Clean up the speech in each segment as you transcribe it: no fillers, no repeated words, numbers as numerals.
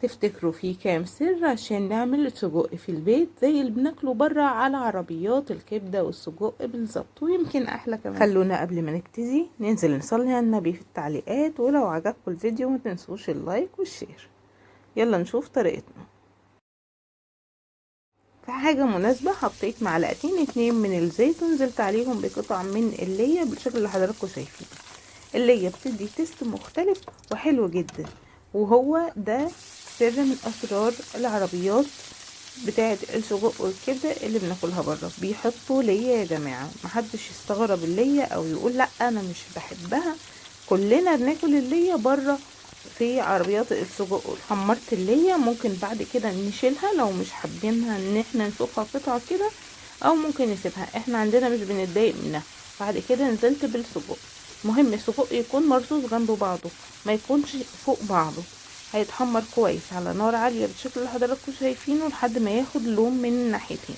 تفتكروا في كام سر عشان نعمل سجق في البيت زي اللي بناكله بره على عربيات الكبدة والسجق بالظبط، ويمكن احلى كمان؟ خلونا قبل ما نبتدي ننزل نصلي على النبي في التعليقات، ولو عجبكم الفيديو ما تنسوش ال like وال share. يلا نشوف طريقتنا. في حاجة مناسبة حطيت معلقتين 2 من الزيت ونزلت عليهم بقطع من اللية بالشكل اللي حضراتكم شايفينه. اللية بتدي taste مختلف وحلو جدا، وهو ده سر من اسرار العربيات بتاعه السجق والكبده اللي بناكلها بره، بيحطوا ليا يا جماعة. محدش يستغرب اللية او يقول لا انا مش بحبها، كلنا بناكل اللية بره في عربيات السجق. حمرت اللية، ممكن بعد كده نشيلها لو مش حابينها ان احنا نشوفها قطعه كده، او ممكن نسيبها، احنا عندنا مش بنتضايق منها. بعد كده نزلت بالسجق. مهم السجق يكون مرصوص جنب بعضه، ما يكونش فوق بعضه. هيتحمر كويس على نار عالية بالشكل اللي حضراتكم شايفينه لحد ما ياخد لون من الناحيتين.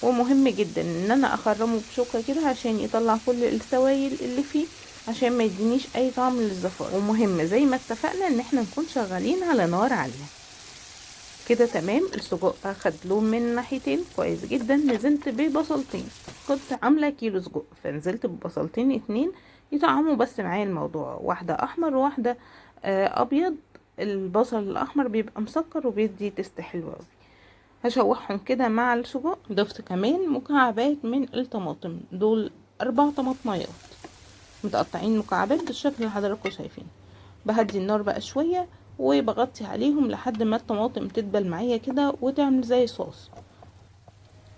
ومهم جدا ان انا اخرمه بشوكة كده عشان يطلع كل السوائل اللي فيه، عشان ما يدينيش اي طعم للزفار. ومهم زي ما اتفقنا ان احنا نكون شغالين على نار عالية كده. تمام، السجق اخد لون من الناحيتين كويس جدا. نزلت ببصلتين، كنت عاملة كيلو سجق فنزلت ببصلتين 2 يطعموا بس معايا الموضوع، واحدة احمر وواحدة ابيض. البصل الاحمر بيبقى مسكر وبيدي taste حلو قوي. هشوحهم كده مع السجق. ضفت كمان مكعبات من الطماطم، دول 4 طماطميات متقطعين مكعبات بالشكل اللي حضراتكم شايفينه. بهدي النار بقى شوية وبغطي عليهم لحد ما الطماطم تدبل معايا كده وتعمل زي صوص.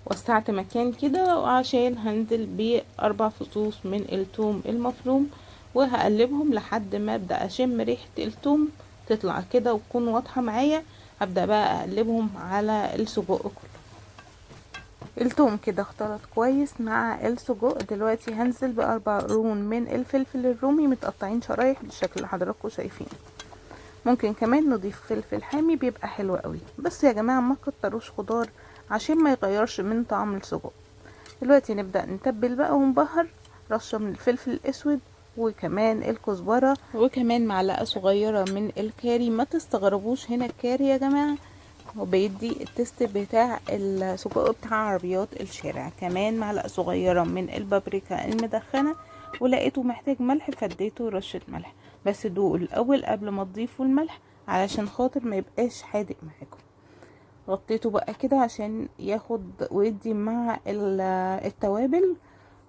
وسعت مكان كده عشان هنزل ب4 فصوص من التوم المفروم، وهقلبهم لحد ما ابدا اشم ريحه التوم تطلع كده وتكون واضحة معايا. هبدا بقى اقلبهم على السجق كله. التوم كده اختلط كويس مع السجق. دلوقتي هنزل ب4 قرون من الفلفل الرومي متقطعين شرايح بالشكل اللي حضراتكم شايفينه. ممكن كمان نضيف فلفل حامي بيبقى حلو قوي، بس يا جماعة ما كتروش خضار عشان ما يغيرش من طعم السجق. دلوقتي نبدا نتبل بقى ونبهر. رشه من الفلفل الاسود وكمان الكزبره، وكمان معلقه صغيرة من الكاري. ما تستغربوش هنا الكاري يا جماعة، هو بيدي ال taste بتاع السجق بتاع عربيات الشارع. كمان معلقه صغيرة من البابريكا المدخنه، ولقيته محتاج ملح فديته رشه ملح، بس دوقوا الاول قبل ما تضيفوا الملح علشان خاطر ما يبقاش حادق معاكم. غطيته بقى كده عشان ياخد ويدي مع التوابل،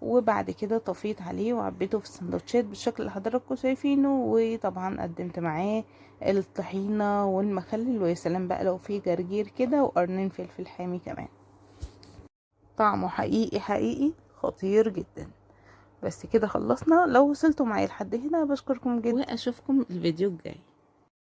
وبعد كده طفيت عليه وعبيته في السندوتشات بالشكل اللي حضراتكم شايفينه. وطبعا قدمت معاه الطحينه والمخلل، ويا سلام بقى لو في جرجير كده وقرنين فلفل حامي كمان. طعمه حقيقي حقيقي خطير جدا. بس كده خلصنا. لو وصلتوا معايا لحد هنا بشكركم جدا، واشوفكم الفيديو الجاي.